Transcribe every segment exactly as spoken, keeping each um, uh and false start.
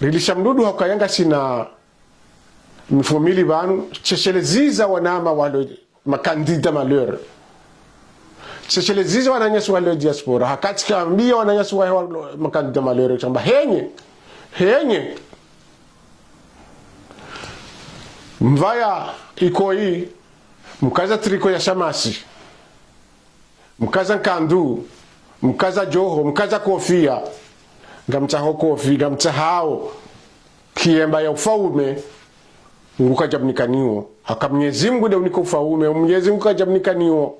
Rilisha mdudu hauka yanga sina mifumo mili pvanu, shesheleziza wanama walo makandida malheureux. Shesheleziza wananyasi walo diaspora. Hakati kambia wananyasi wa, wa makandida malheureux. Shamba henye, henye. Mvaya ikoyi, mkaza triko ya shamasi. Mkaza nkandu, mkaza djoho, mkaza kofia. Ngamtsaho kofi, ngamtsahao. Kiemba ya ufaume, nguka djamnikaniwo. Haka Mnyezi Mngu nde unika ufaume, Mnyezi Mngu kadjamnikaniwo.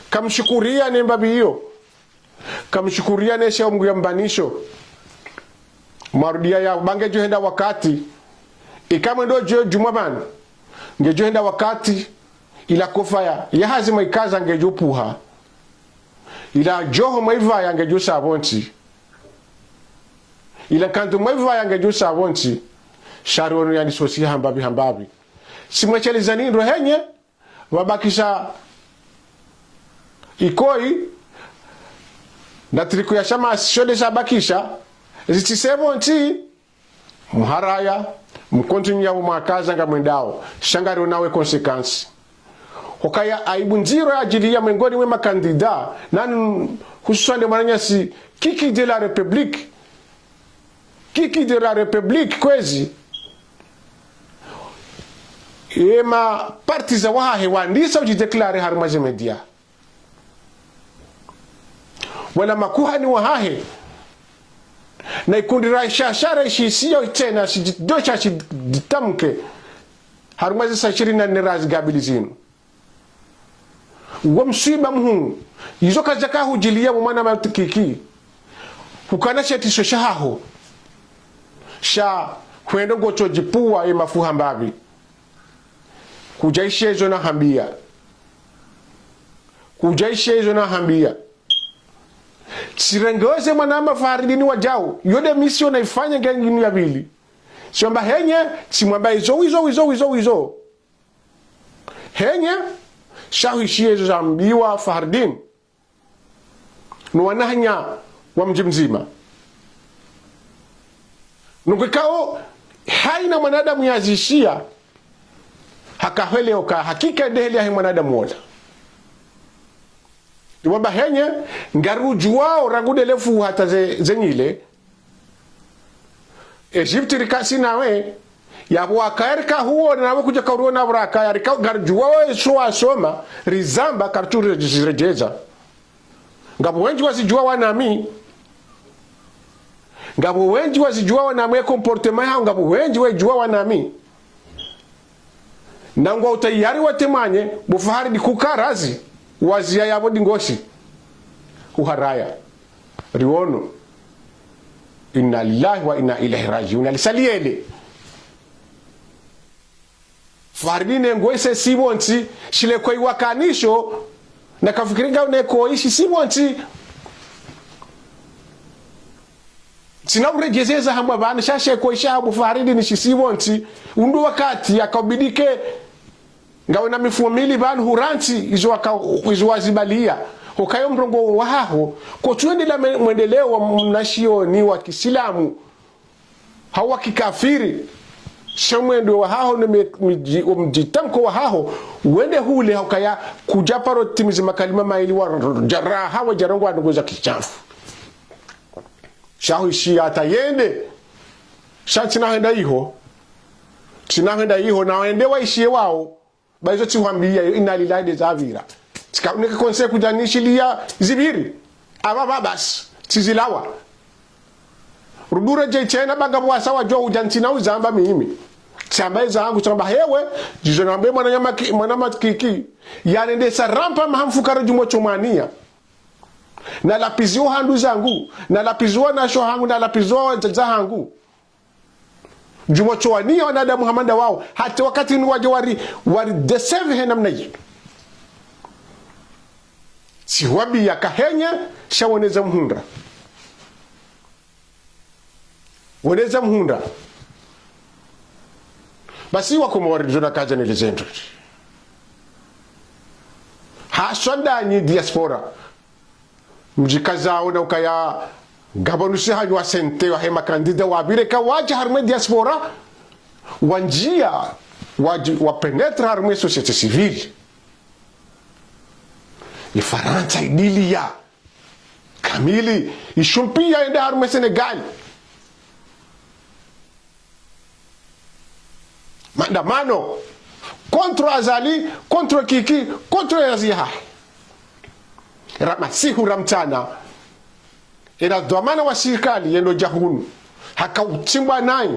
Kamshukuria ne mbapvi iyo. Kamshukuria ne sheo Mngu ya mbanisho. Mwarudia ya, ba ngedjo henda wakati. Ika mwendo djo djumwa pvanu. Ngedjo henda wakati. Ila kofia ya, ya hazi mwaikaza ngedjo puha. Ila djoho mwaivaya ngedjo sa pvontsi. Ila nkandu mwaivaya ngedjo sa pvontsi. Sha riono yani sosi hambapvi hambapvi. Simweshelezani ndro henye, pvabakisha ikoyi, na triko ya shamasi shonde shabakisha, zitsise pvontsi, mharaya, mkontinye yapvo mwakaza ngamwendao, sha ngarionawo e conséquence. Hukaya aibu ndziro yadjiliya mengoni mwe makandida, nanu hususwani nde mwananyasi Kiki de la République. Kiki de la République kwezi. Ye ma partisans wahahe wandisa udjidéclarer harumwa ze média. Wala makuhani wahahe. Na ikundi ra shashara ishisiyo tsena shidjidosha shiditamke. Harumwa ze saa ishirini na nne razikabili zinu. Wo mswiba muhuu. Izo kazaka hudjiliya wo mwanama Kiki. Hukana she tsi sho shahaho. Sha hwendo ngotsodjipuwa ye mafuha mbapvi. Kudjaishe izo nahambia. Kudjaishe izo nahambia. Tsirengeze mwanama Fahridine wadjau. Yo nde mission naifanya nge nginu ya pvili. Shamba henye, tsimwamba izo, izo, izo, izo, izo. Henye, sha hwishiye izo zambiwa Fahridine. No wananya wa mdji mdzima. Nungu ikao, haina mwanadamu yazishiya, haka hwelewa uka hakika ndeheli yahe mwanadamu wola. Ndiwamba henye, ngarudjuwao rangu ndelefu hata ze, ze nyile, Egypte rikasi nawe, yapvo wakaya rika huwo nawe kudja kauriwo na pvurakaya, rika, ngarudjuwao eso wasoma, rizamba, kartsu ri, riredjeza. Ngapvo wendji wazidjuwa wanami. Ngapvo wendji wazidjuwa wanami, e comportement yahawo, ngapvo wendji wedjuwa wanami. Na ngwa utayari watemanye, bo Faharidi kukarazi, waziya yapvo ndingoshi. Uharaya. Riwono. Inna lillahi wa inna ilaihi rajiun. Alisaliyele. Fahridine ngoise sipvontsi, shile koyi wakanisho, na kafikiri ngau ne koyi shi sipvontsi. Tsina uredjezeza hamba pvanu, sha she koyi sha bo Fahridine shi sipvontsi, undru wakati yakaubidike, ngawe na mifumo mili pvanu hurantsi, izo waka, izo wazibaliya. Hukaya o mrongoo wahaho, kotsuendela me, mwendeleo wa mnashioni wa kisilamu. Hau wa kikafiri, sha mwendo wahaho ne mi, midji, o mdjitamko wahaho, wende hule hukaya kudja paro timizi makalima mayili wa djaraha wa djarongowa ndrongo za kishafu. Sha hwishiya hata yende, sha tsina hwenda iho, tsina hwenda iho, na wende waishiye wao. Ba izo tsihwambiya yo, inna lillahi nde zapvira. Tsika uneke conseil kudjanishiliya zipviri. Apvapva basi, tsizilawa. Rudure dje tsena ba ngapvo wasa wadjo udja ntsina uzamba mimi. Tsamba ezangu, tsamba hewe, djizo nambe mwananya Maki, mwanama Kiki. Yarende sa rampa maha mfukare djumwa tso mwaniya. Nalapviziwa handru zangu, nalapviziwa wanasho hangu, nalapviziwa wadzadze hangu. Djumwa tso waniya wanadamu hama nda wao, hata wakati unu wadje wari, wari décever he namna yinu. Tsihwambiya ka henye, sha woneza muhundra. Woneza muhundra. Basi wakomori zona kadja nele zendro. Haswa ndanyi diaspora. Mdjikazao na ukaya Ngapvo nusu yahanyu wa C N T, wahe makandida wapvire ka wadja harumwa diaspora, wandjia, wadji-, wapénétrer harumwa société civile. Ye Farantsa idiliya kamili, ishumpiya yende harumwa Sénégal. Maandamano contre Azali, contre Kiki, contre yazi yahahe. Ra masihu ra mtsana, ela dhwamana wa sirikali yendo dja hunu, haka utsimbwa nayi,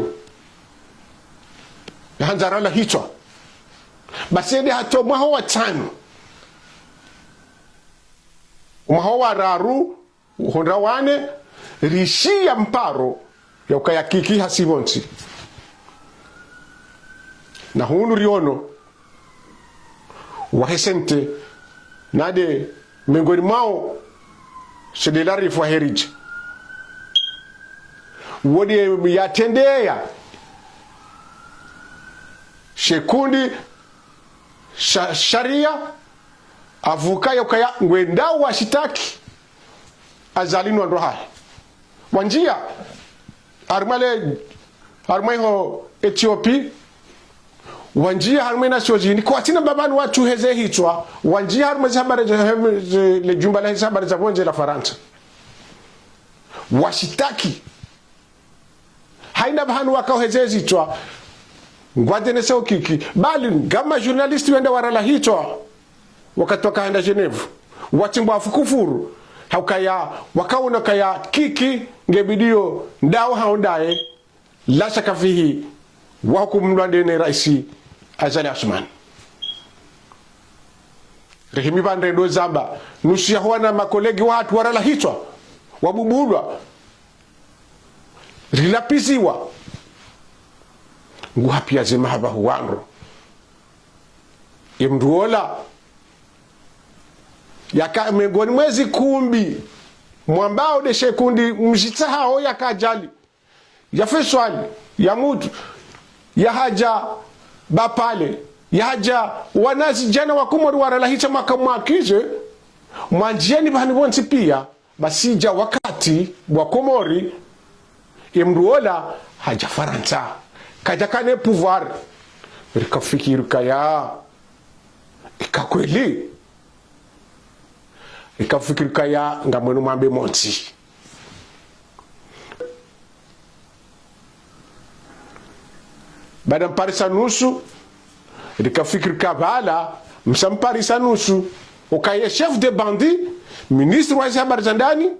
handza rala hitswa. Basi yende hata omwaha wa tsanu. Omwaha wa raru, uhondra wane, rishiya mparo ya ukaya Kiki hasi pvontsi. Na hunu riono, wahe C N T, nade mengoni mwawo, Shedela Rifu wa Herija. Wode yatrendeya she kundi sha-, sharia, apvuka ya ukaya ngwendao washitaki Azali no wandru wahahe. Wandjia harumwa le, harumwa iho Ethiopie, wandjia harumwa Nations Unies, kwatsina mbapvanu watsuheze hitswa, wandjia harumwa ze habari za, ze, le jumba la ze habari za pvondze la Farantsa. Washitaki. Haina pvahanu waka uheze zitswa, ngwadjenese o Kiki, bali ngama journaliste wende warala hitswa, wakati waka henda Genève, watsimbwa fukufuru, ha ukaya, wakaona kaya Kiki nge bidiyo ndawo hao ndaye, la shaka fihi, wahukumulwa ndene raisi Azali Assoumani. Rehimi pvandre ndo zamba, nusu yaho wana makolegi wahatru warala hitswa, wabubulwa, rilapiziwa. Nguhapviya ze mahaba hu wandru. Ye mndru ola, yaka mengoni mwa ze kumbi, mwambao nde she kundi mdjitsahawo yaka Azali, ya Faisal, ya Mutu, ya hadja Bapale, ya hadja wanazidjana wa Komori warala hitswa mwaka mwakize, mwandjieni pvahanu pvontsi piya, basi dja wakati wa Komori, ye mndru ola hadja Farantsa, kadja kana pouvoir, rikafikiri kaya, ika kweli, rikafikiri kaya ngamwenu mwambe montsi. Baada mparisa nusu, rikafikiri ka pvala, msa mparisa nusu, ukaya chef de bandit, ministre wa ze habari za ndani,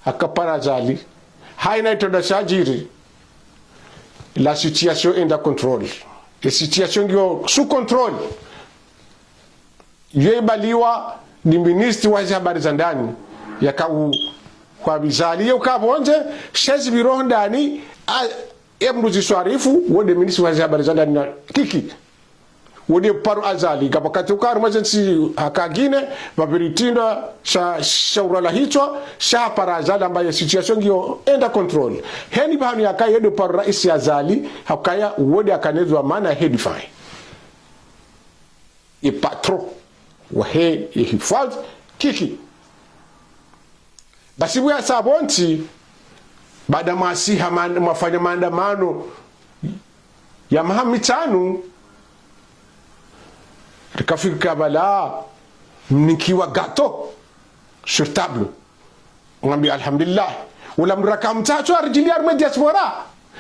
hakapara Azali, haina itrendwa shadjiri, la situation est en contrôle. Ye situation ngiyo sous contrôle. Yo ibaliwa ni ministre wa ze habari za ndani, yaka u, kwa bizali ye uka pvondze, she zipviro ndani, a, ye mndru ziswarifu, wode ministre wa ze habari za ndani na Kiki. Wode paro Azali, ka wakati uka harumwa ze ntsi haka Guinée, pvapviri itrendwa sha, sha urala hitswa, sha hapara Azali amba ye situation ngiyo en contrôle. Heni pvahanu yaka yede paro raisi Azali, ha ukaya wode akana dhwamana he défense. Ye patron wahe ye hifadhwi Kiki. Basi pvwa sa pvontsi, baada mwasiha man-, mwafanya maandamano ya maha mitsanu, rikafikiri ka pvala, mnikiwa gâteau sur table. Mwambi alhamdulillah. Ula mndru raka mtsaha tsu aridjiliya harumwa diaspora.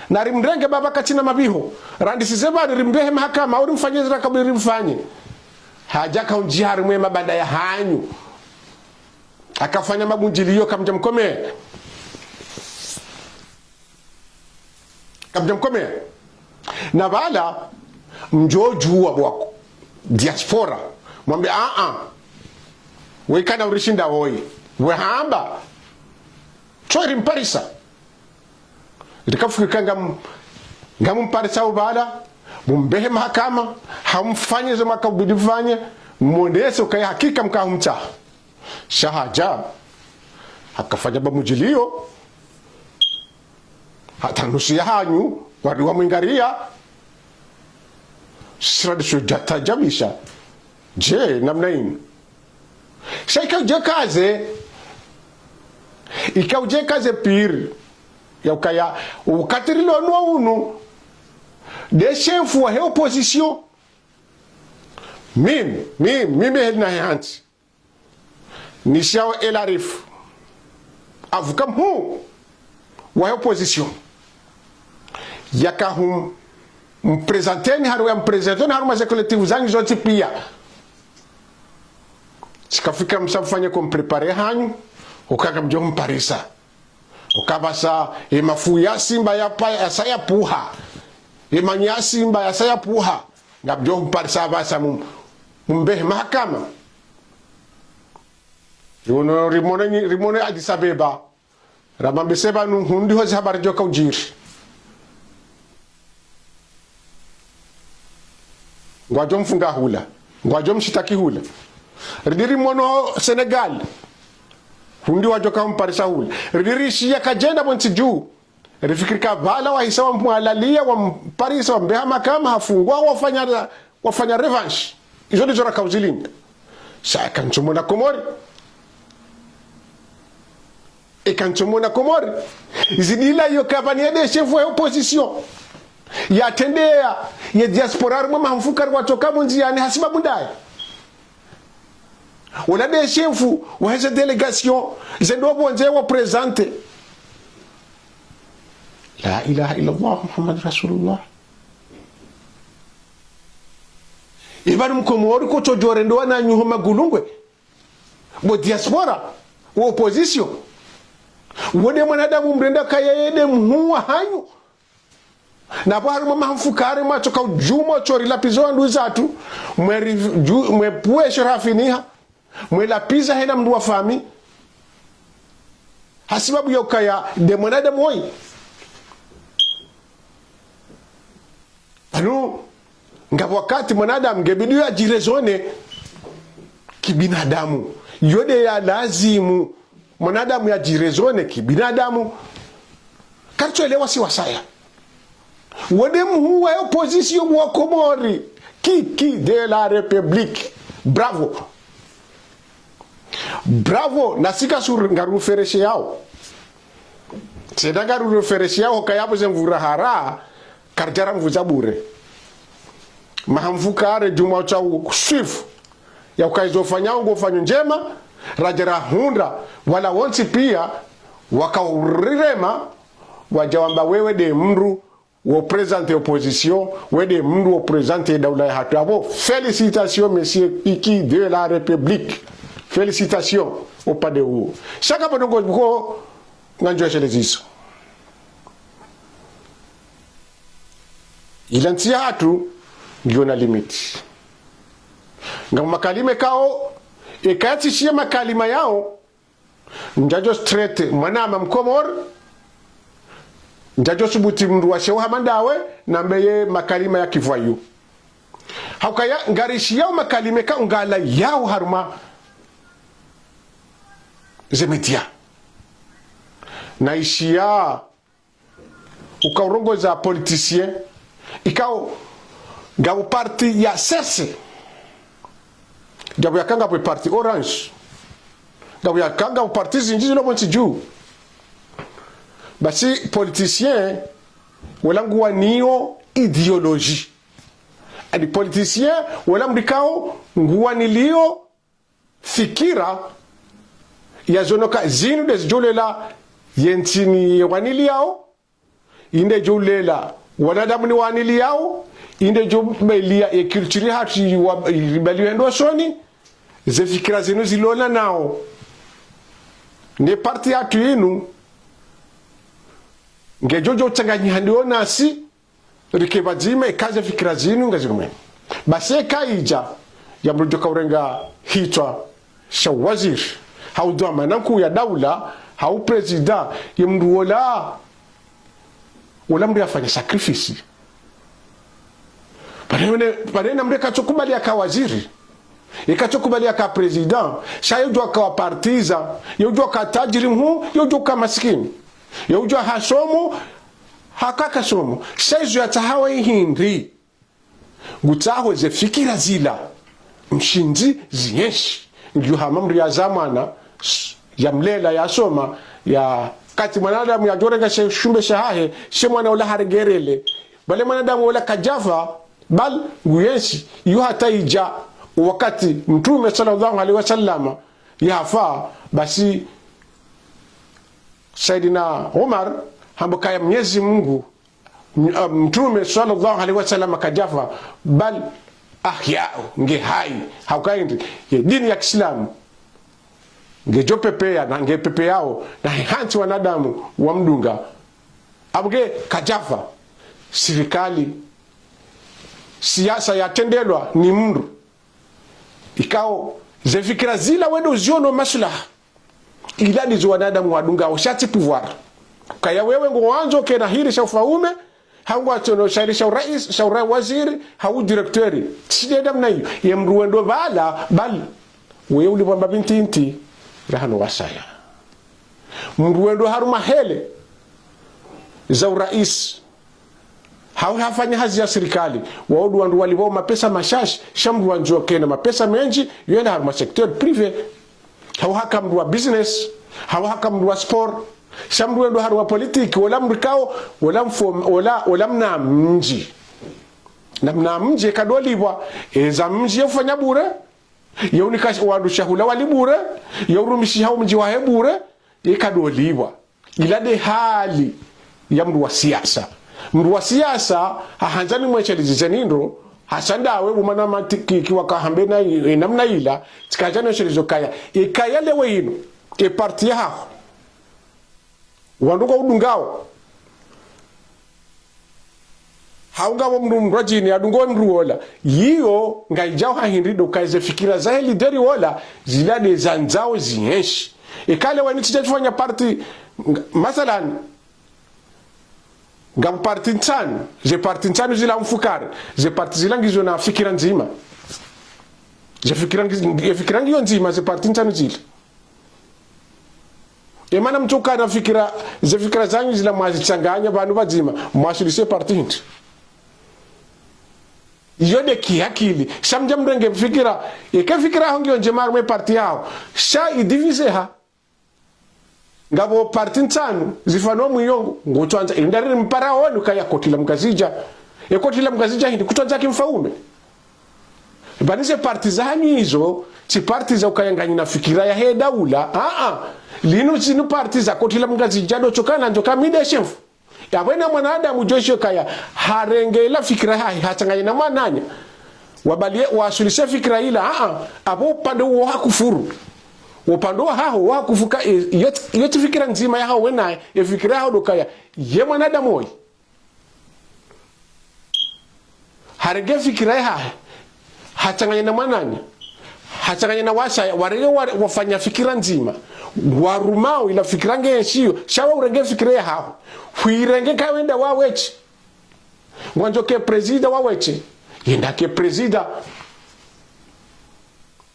Na rimrenge baba katsina mapviho. Randisize pvanu rimbehe mahakama, au rimfanye zira kabili rimfanye. Hadja kaundji harumwa mabanda yahanyu. Hakafanya mabundjiliyo kamdja mkome. Kamdja mkome. Na pvala, mdjo djuwa pvwako diaspora. Mwambe, a, a. We kana urishinda woyi. We hamba. Tso rimparisa. Rikafikiri ka ngam-, ngamumparisa pvala, mumbehe mahakama, hamfanye ze mwaka ubidi mfanye, mwonese ukaya hakika mka humtsaha. Sha hadja, hakafanya mabundjiliyo, hata nusu yahanyu, wari wamwingariya, sira diso djata djabisha. Je, namna inu. Sha ika udje kaze, Ika udje kaze pire. Ya ukaya, wakati rilo nuwo unu, nde shefu wahe opposition. Mimi, mimi, mimi heli nahe hantsi. Nishiyao Elarif. Avocat mhuu wahe opposition. Yaka hum, mprezanteni haru, ya mprezanteni harumwa ze collectif zanyu zontsi piya. Shikafika msa mfanye ko mprépare hanyu, ukaka mdjo mparisa. Ukapvasa, e mafu ya simba ya pa, ya sa ya puha. E manya ya simba ya sa ya puha. Ngamdjo mparisa pvasa mum, mumbehe mahakama. Uno rimone ni, rimone Addis Abeba. Ramambese pvanu hundri ho ze habari djo kaudjiri. Ngwadjo mfunga hula. Ngwadjo mshitaki hula. Ridiri mono Senegal. Hundri wadjo kamparisa hula. Ridiri shiya kadjenda pvo ntsi dju. Rifikiri ka pvala wahisa wamwalaliya, wamparisa, wambeha mahakama, hafungwa, wafanya, wafanya revanche. Izo ndizo rakauzilinda. Sha eka ntsumona Komori. Eka ntsumona Komori. Zidila yo kapvani ya nde shefu wa opposition. Ya trendeya, ye diaspora harumwa maha mfukare watsoka mundzi yani hasibabu ndaye. Wola nde shefu wahe ze délégation, ze ndo pvondze wa présenter. La ilaha illallah, Muhammad Rasulullah. Ipvanu mkomori kotsodjo rendewa na nyuho magulungwe. Bo diaspora, wo opposition. Wo nde mwanadamu mrenda kaya ye nde mhuu wahanyu. Na pvo harumwa maha mfukare mwatsoka udjuma tso rilapiza wandru zatru, mwe ri, dju, mwe puwe shirafi niha, mwe lapiza hena mndru wa fami. Hasibabu ya ukaya nde mwanadamu woyi. Pvanu, ngapvo wakati mwanadamu ngebidi yadjiraisonne kibinadamu. Yo nde ya lazimu mwanadamu yadjiraisonne kibinadamu. Karitsoelewa si wasaya. Wo nde mhuu wa opposition wa Komori. Kiki de la République. Bravo. Bravo. Na sika sur ngaruferesheyao. Tsena ngaruferesheyao kaya pvo ze mvura hara. Karidjara mvudza bure. Maha mfukare djuma utsa uswifu. Ya ukaya izo ufanyao ngo ufanyo ndjema, radjara hundra, wala wontsi piya, wakaurirema, wadja wamba wewe nde mndru, wo présenter opposition, we nde mndru wo présenter daula yahatru. Apvo, félicitations, monsieur Kiki de la République. Félicitations, upande uwo. Shaka pvanu ngo buko, nganjo yasheleza izo. Ila ntsi yahatru ngiyo na limite. Ngapvo makalima ikao, eka yatsishiya makalima yao, ndjadjo strete mwanama mkomori, ndjadjo subuti mndru wa sheo hama ndawe, nambe ye makalima ya kivoyou. Ha ukaya ngarishiyao makalima eka ngalayao harumwa ze média. Naishiya ukaurongoza politicien, ikao ngapvo parti ya C C. Ngapvo yaka ngapvo parti Orange. Ngapvo yaka ngapvo parti zindji zilo pvo ntsi dju. Basi politicien, wola nguwaniyo idéologie. Ani politicien, wola mndru ikao nguwaniliyo fikira ya zonoka zinu nde zidjo lela ye ntsi niyewaniliyao, inde djo lela wanadamu niwaniliyao, inde djo baliya ye culture yahatru wa, ribaliwe ndo usoni, ze fikira zinu zilona nao. Ne parti yahatru inu, ngedjo djo utsanganyiha ndiyo nasi, rike pvadzima, eka ze fikira zinu ngazirumwe. Basi eka idja, ya mndru djo kaurenga hitswa sha waziri, hau dhwamana nkuu ya daula, hau président, ye mndru wola, wola mndru yafanya sacrifice. Pvane, pvane na mndru eka tsokubali yaka waziri. Eka tsokubali yaka président, sha ye udjo waka wa partisan, ye udjo waka tajiri mhuu, ye udjo waka masikini. Ye udjo hasomo, haka kasomo. Sha izo yatsahao hindri. Ngutsaho ze fikira zila. Mshindzi zienshi. Ngiyo hama mndru yazaa mwana, s-, yamlela, yasoma, Ya, wakati mwanadamu yadjorenga she shumbe shahahe, she mwana ola harengerele. Bale mwanadamu ola kadjafa, bal nguyenshi, iyo hata idja, wakati Mtrume swallallahu alayhi wa sallama yafa, basi Saidina Umar hamba ukaya Mnyezi Mungu, m-, ah, Mtrume swallallahu alayhi wa sallama kadjafa, bal ahya'u, nge hayi, hauka hindri, ye dini ya kiislamu ngedjo pepeya, na nge pepeyao, na hehantsi wanadamu wamdunga. Apvo nge kadjafa, sirikali, siasa yatrendelwa ni mndru. Ikao, ze fikira zila wendo ziono maslaha. Ila ndizo wanadamu wadungao, sha tsi pouvoir. Kaya wewe ngwandzo kena hiri sha ufaume, hau ngwatsono sha hiri sha urais, sha uwaziri, hau directeur. Tsi nde namna iyo. Ye mndru wendo pvala, bal wewe ulipvwa mbapvi ntiti, rahano wasaya. Mndru wendo harumwa hele za urais, hau hafanya hazi ya sirikali, wao ndo wandru walipvwao mapesa mashashi, sha mndru wandzo kena mapesa mendji, yende harumwa secteur privé. Hau haka mndru wa business, hau haka mndru wa sport, sha mndru wendo harumwa politique, wola mndru ikao, wola mfom-, wola, wola mna mdji. Na mna mdji kadolipvwa, eza mdji yefanya bure, yeunika sh-, wandru shahula wali bure, yeurumishiha umdji wahe bure, ye kadolipvwa. Ila nde hali ya mndru wa siasa. Mndru wa siasa, hahandza nimwesheleze ze nindro, hasa ndawe umana mantiki, ki waka hambe na i-, e namna ila, tsikandza nimwesheleze kaya. Ikaya lewo inu, e parti yaho, wandru ngwaudungao. Hau ngapvo mndru mndru wa djini, adungo mndru wola. Iyo, ngayidjao ha hindri ndo kaya ze fikira zahe lideri wola, zila nde zandzao zienshi. Ikale wani tsidja tsifanya parti, nga-, mathalan, ngapvo parti ntsanu, ze parti ntsanu zila mfukare, ze parti zila ngizo na fikira ndzima. Ze fikira ngi-, e fikira ngiyo ndzima, ze parti ntsanu zila. Emana mtsuka na fikira, ze fikira zanyu zila mwazitsanganya pvanu pvadzima, mwashilishe parti hindri. Iyo nde kiakili. Sha mdja mrenge fikira, eke fikira yaho ngiyo ndjema harumwa e parti yaho, sha idiviseha. Ngapvo parti ntsanu, zifano mwiyo, ngutsuandza, indariri mpara wonu kaya koti la Mngazidja. E koti la Mngazidja hindri, kutsuandza ke mfaume. Pvanu ze parti zahanyu izo, tsi parti za ukaya nganyina fikira yahe daula. Aa, linu zinu parti za koti la Mngazidja ndo tsokana ndjo kamide shemfu. Yapvo ena mwanadamu djosho kaya, harenge ila fikira yahahe, hatsanganya na mwananya. Wabalie, wasulishe fikira ila, aa, apvo upande uwo hakufuru. Upande wahaho, wahakufuka, e, iyo tsi, iyo tsi fikira ndzima yahaho wenaye, e fikira yahaho ndo kaya, ye mwanadamu oyi. Harenge fikira yahahe, hatsanganya na mwananya, hatsanganya na wasaya, warenge wa-, wafanya fikira ndzima, warumao ila fikira ngenshiyo, sha we urenge fikira yahaho, huirenge kawenda wawetsi. Ngwandzo ke prezida wawetsi, yenda ke prezida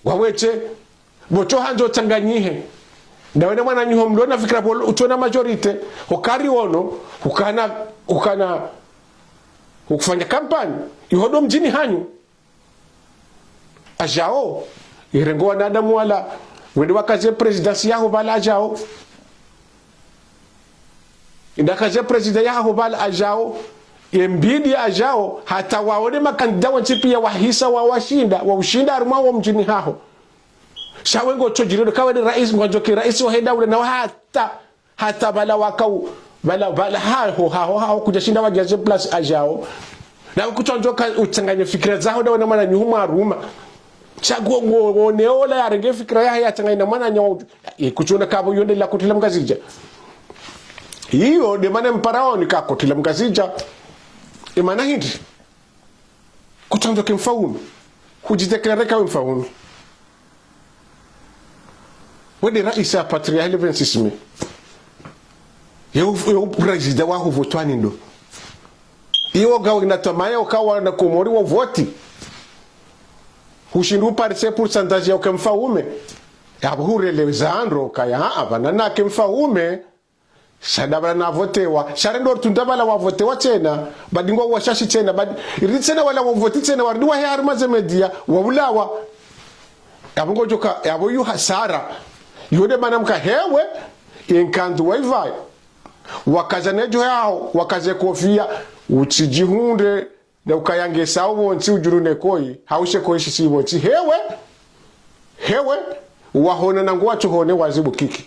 wawetsi. Pvo tso handzo tsanganyihe. Ndawe na mwananyaho mlo na fikira pvo utsona majorité. Hukari wono, hukana, hukana, hukufanya kampani. Iho ndo mdjini hanyu. Adjao, irenge wanadamu wala, wende wakaze présidence yaho pvala adjao. Indakaze président yaho pvala adjao, yembidi adjao, hata waone makandida wontsi piya wahisa wawashinda, waushinda harumwa wo mdjini haho. Sha we ngotsodjirendo kawe nde rais, ngwandzo ke rais wahe daula na hata, hata pvala wakao, pvala, pvala haho, haho, haho, kudjashinda wadjaze place adjao. Na kutsuandzoka utsanganye fikira zaho ndawe na mwananyaho mwaruma. Sha ngo, ngo, ngo, ne ola yarenge fikira yahe yatsanganye na mwananyaho. E, kutsuona kapvo iyo nde la koti la Mngazidja. Iyo, nde mana mpara woni ka koti la Mngazidja. E mana hindri. Kutsuandzoke mfaume. Hudjidéclaré kawe mfaume. We nde rais ya patrie le vingt-six mai. Ye u, ye u président waho votwa ni ndo. Iwo ngawe na tamaya ukawa na Komori wa voti. Hushindi uparise pourcentage ya uke mfaume. Yapvo hureleza ndro kaya, aa, pvanu nake mfaume. Sha nda pvala navotewa. Sha rendo ritsunda pvala wavotewa tsena. Badi ngwao washashi tsena. Badi, iri tsena wala wavoti tsena. Waridi wahe harumwa ze média. Waulawa. Yapvo ngodjoka, yapvo iyo hasara. Iyo nde mana mkahewe. Ye nkandu waivaya, wakaza ne djo yaho, wakaza ye kofia, utsidjihundre, ne ukaya nge sawo pvontsi udjuru ne koi, hau she koi shisi pvontsi. Hewe, hewe, wahona na nguwatsuhone wazibu kiki.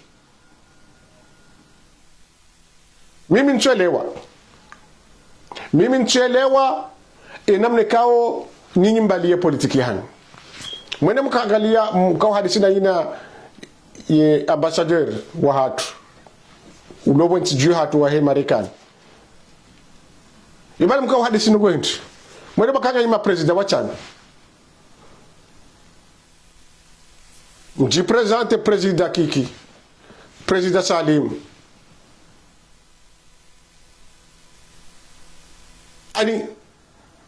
Mimi ntsuelewa. Mimi ntsuelewa, ye namna ikao nyinyi mbaliye politiki yahanyu. Mwende mkaangalia, mkao hadisi na yina ye ambassadeur wahatru. Ulo pvo ntsi dju hatru wahe Marekani. Ye bali mkao hadisi no kwendji. Mwende mkaangalia ma président wa shama. Mdji présenter président kiki. Président Salim. Ani,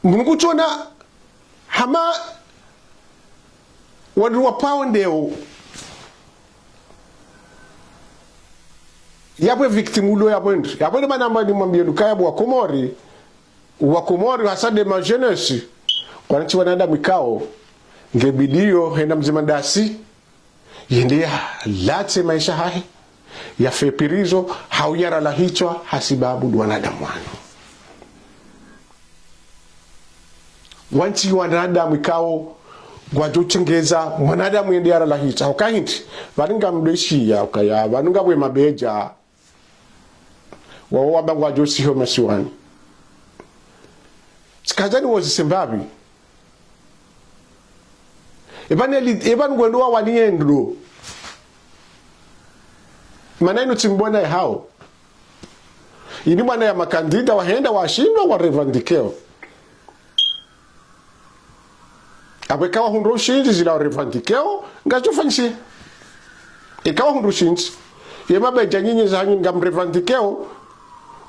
Mngu tsona hama wandru wa pvao ndeo. Yapvo victime ulo yapvo ndri. Yapvo ndri mana mba nimwambie luka yapvo wa Komori. Wa Komori hasa nde ma jeunesse. Kwanatsi wanadamu ikao. Nge bidiyo hwenda mdzima ndasi. Yende yalatse maesha yahahe, yafe prison, hau yaralahitswa, hasibabu ndo wanadamu wanu. Wantsi wanadamu ikao, ngwadjo tsengeza, mwanadamu yende yaralahitswa. Hauka hindri, pvanu ngamdjo ishiya, ukaya, pvanu ngapvo ye mabedja, wawo wamba ngwadjo siho masiwani. Tsikazani wozise mbapvi. Epvanu eli, epvanu ngwendo wa wani yendo. Mana inu tsimbona yahao. Ini mwana ya makandida wahenda washindwa wa revendiquer. Apvo eka wahundru ushindzi zila wa revendiquer, ngazidjo fanyishiha. Eka wahundru ushindzi. Ye mabedja nyinyi zahanyu ngam revendiquer,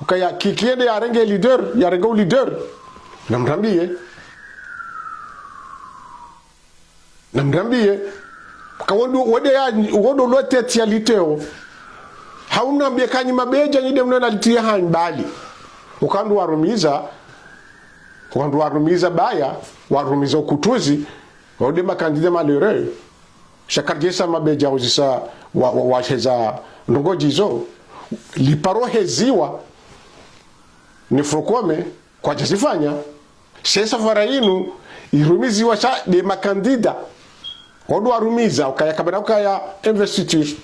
ukaya kiki yende yarenge leader, yarenge u leader. Namrambiye. Namrambiye. Uka wondo, wode ya, wondo lo tête ya liteo. Hau mnambiye kanyi mabedja nyi nde mna na liti yahanyu bali. Uka wandru warumiza, wandru warumiza baya, warumiza ukutuzi, wode makandida malheureux. Sha karidjesa mabedja uzisa wa, wa, washeza ndrongoo djizo. Liparo heziwa, ni front commun, kwadjazifanya. She safara inu, irumiziwa sha nde makandida. Wandru warumiza, ukaya kabla ukaya investiture.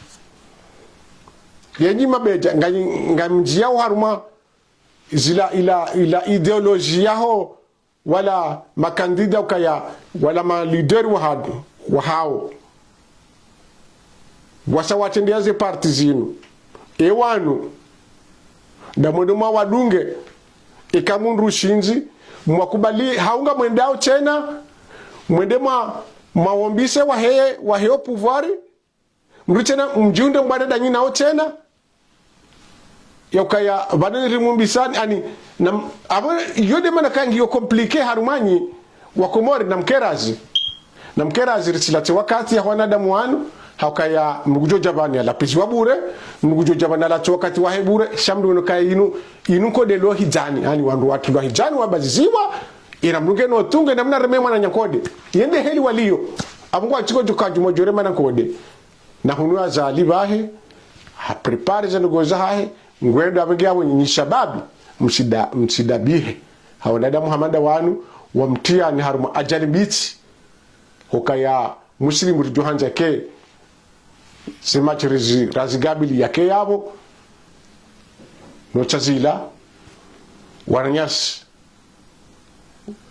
Yenyi mabedja, nga, ngamdjiya uharuma zila ila, ila idéologie yaho, wala makandida ukaya, wala ma leader wa hadu, wahao. Wasa watrendea ze parti zinu. Ewanu, nda mwende mwawadunge, eka mhundru ushindzi, mwakubali, hau ngamwendao tsena, mwende mwa, mwawombise wahe, wahe o pouvoir, mdru tsena, mdjihundre mbwana ndanyi nao tsena, ya ukaya, pvanu rimwombisani, ani, na, apvo, yo nde mana kangi yo compliqué harumwa nyi, wa Komori namkerazi. Namkerazi ritsilatse wakati ya wanadamu wanu, ha ukaya mdru ngudjo dja pvanu yalapviziwa bure, mdru ngudjo dja pvanu yalatse wakati wahe bure, sha mdru weno kaya inu, inu nkode lo hidjani, ani wandru watrilwa hidjani wabaziziwa, ina mdru ngeno tunge na mna reme mwananya nkode. Yende heli waliyo, apvo ngwatsiko djuka djumo djore mana nkode. Na hunu Azali pvahe, ha préparer ze ndrongoo zahahe, ngwendo apvenge apvo nyi shababi, msida, msidabihe. Ha wanadamu hama nda wanu, wamtriya ni harumwa ajali mbitsi. Hukaya musilimu ridjo handza ke, sema tsi rizi, razi gabili yake yapvo, no tsazila, wananyasi.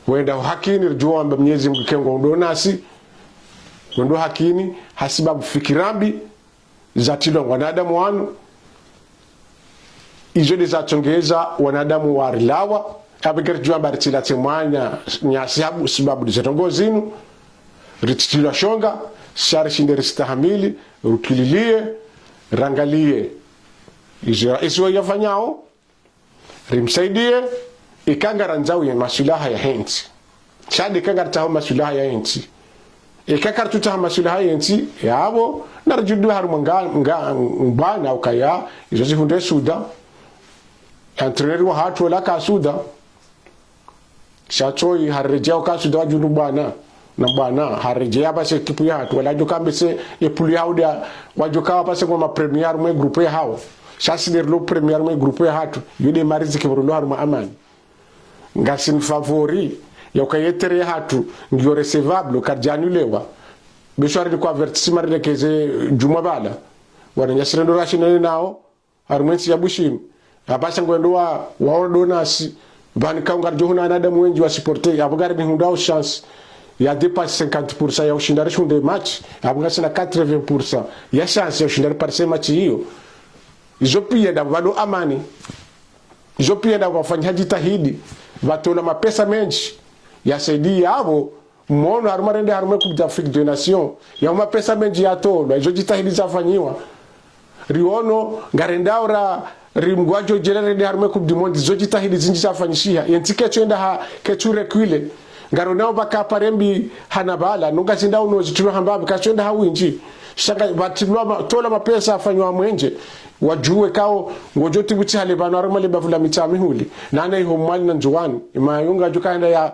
Wenda hakini, ridjuwa wamba Mnyezi Mngu ke ngwendo nasi. Wendo hakini, hasibabu fikira mbi zatrilwa wanadamu wanu. Izo nde zatsongeza wanadamu warilawa. Apvo ke ridjuwa amba ritsilatse mwananyasi hasibabu nde ze ndrongoo zinu. Ritsitrilwa shonga, sha rishinde ristahamili, rukililiye, rangaliye izo, izo yafanyao. Rimsaidiye, eka ngarandzao ye maswilaha yahe ntsi. Sha nde eka ngaritsaho maswilaha yahe ntsi. Eka karitsutsaha maswilaha yahe ntsi, yapvo, naridjudwe harumwa nga, nga, mbwana ukaya, izo zihundre Suda. Entraîneur wahatru ola ka Suda. Sha tsoyi, hariredjeya uka Suda wadjundu mbwana. Na bwana, haredjeya pvase ekipu yahatru, wala djo kambese epulu yahawo ndeya, wadjo kawa pvase ngwao ma premier mwe grupu yahawo. Sha si nde rilo premier mwe grupu yahatru, yo nde mariziki pvo rilo harumwa amani. Ngasi ni favori, ya uka ye terrain yahatru, ngiyo recevable, karidja annulewa. Be shwari ni kwa avertissement rilekeze djumwa pvala. Wananyasi rendo rashindana nao, harumwa entsi ya Bushini. Apvasa ngwendo wa, wa ordonnance, pvani kaunga ridjo huna wanadamu wendji wa supporter, apvo ngari ni hundra o chance ya dépasser cinquante pour cent ya ushinda rishunde match, apvo ngasina quatre-vingts pour cent ya chance ya ushinda riparise match iyo. Izo piya nda pvalo amani. Izo piya nda pvafanya jitihadi, pvatolwa mapesa mendji, ya saidiya apvo, mwono harumwa rende harumwa Coupe d'Afrique des Nations, ya mapesa mendji yatolwa, izo jitihadi zafanyiwa. Riono, ngarendao ra, ri mgwadjo djele rende harumwa Coupe du Monde, izo jitihadi zindji zafanyishiha, yentsi ketsu enda ha, ketsu reculer. Ngaronao pvaka pare mbi hana pvala, nunga zinda uno zitulwa hambapvi, katsu enda ha windji. Sha nga, pvatulwa ma, tolwa mapesa afanywa mwenje, wadjuwe kao, ngodjo tibutsi hale pvanu harumwa le bavu la Mitsamihuli. Nana iho Mwali na Ndzuwani, imayunga djuka henda ya,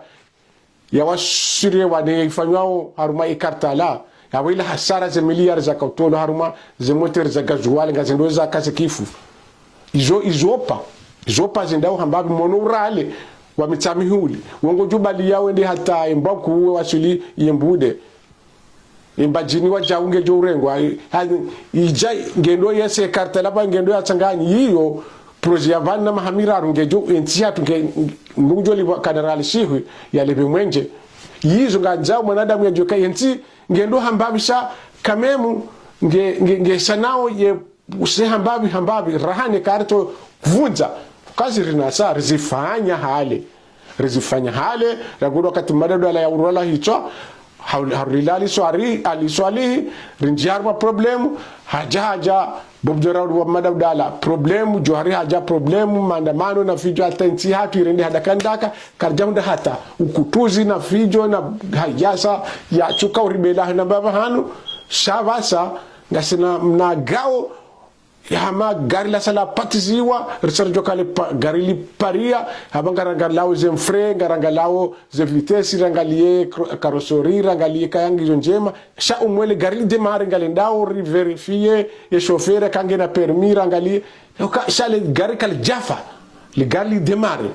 ya washiriye wane ifanywao harumwa ikartala. Yapvo ila hasara ze miliyari zaka utolwa harumwa ze moteri za gazuwali nga zendo zaka ze kifu. Izo, izo pa. Izo pa zendao hambapvi mwono urale wa Mitsamihuli. Wo ngodjo bali ya wende hata embwa kuwe waswili ye Mbude. Embadjini wadjau ngedjo urengwa. Ha, idja ngendo yese kartala pva ngendo ya tsanganyi. Iyo, projet ya pvanu na maha miraru ngedjo, entsi yahatru nge, nungudjo lipva kanarali shihwi, ya lipve mwenje. Izo ngandzao mwanadamu yadjuwe ka yentsi, ngendo hambapvi sha, kamemu, nge, nge, nge shanao ye, use hambapvi, hambapvi, raha ne karitso vundza. Kazi rinasa, rizifanya hale. Rizifanya hale, ragulwa wakati Madabdala ya urwala hitswa, ha, harulila Ali Swali, Ali Swalihi, rindji harumwa problemu, hadja, hadja, Bob Djoraoud wa Madabdala, problemu, Djohari hadja problemu, maandamano na fidjo hata entsi yahatru irende hadaka ndaka, karidja hundra hata, ukutuzi na fidjo na hayasa, ya tsuka uribela hana mbapvi hanu, sha pvasa, ngasina mnagao, ya hama gari lasa lapatiziwa, risa ridjo kale pa, gari lipariya, hapva ngarangalao ze mfre, ngarangalao ze vitesse, rangaliye kro, carrosserie, rangaliye kaya ngizo ndjema, sha umwele gari lidemare ngalendao, rivérifier, ye chauffeur kangena permis, rangaliye, yoka, sha le gari kalidjafa, le gari lidemare.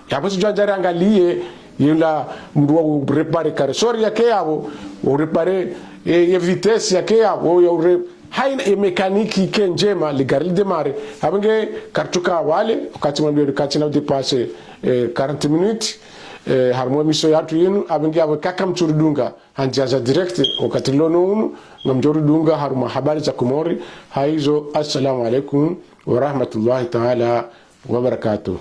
Yapvo sidjwa ndjari angaliye, yela mndru wa urepare carrosserie yake yapvo, wa urepare, e, ye vitesse yake yapvo, ya ure, haina ye mécanique ke ndjema, le gari lidemare. Apvo nge karitsuka wale, wakati mwambiyo wakati na udépasser, eh, quarante minutes, eh, harumwa émission yahatru yinu, apvo nge apvo kaka mtsuridunga, ha ndzia za direct, wakati lono unu, ngamdjoridunga harumwa habari za Komori, haizo, assalamu alaikum wa rahmatullahi ta'ala wa barakatuh.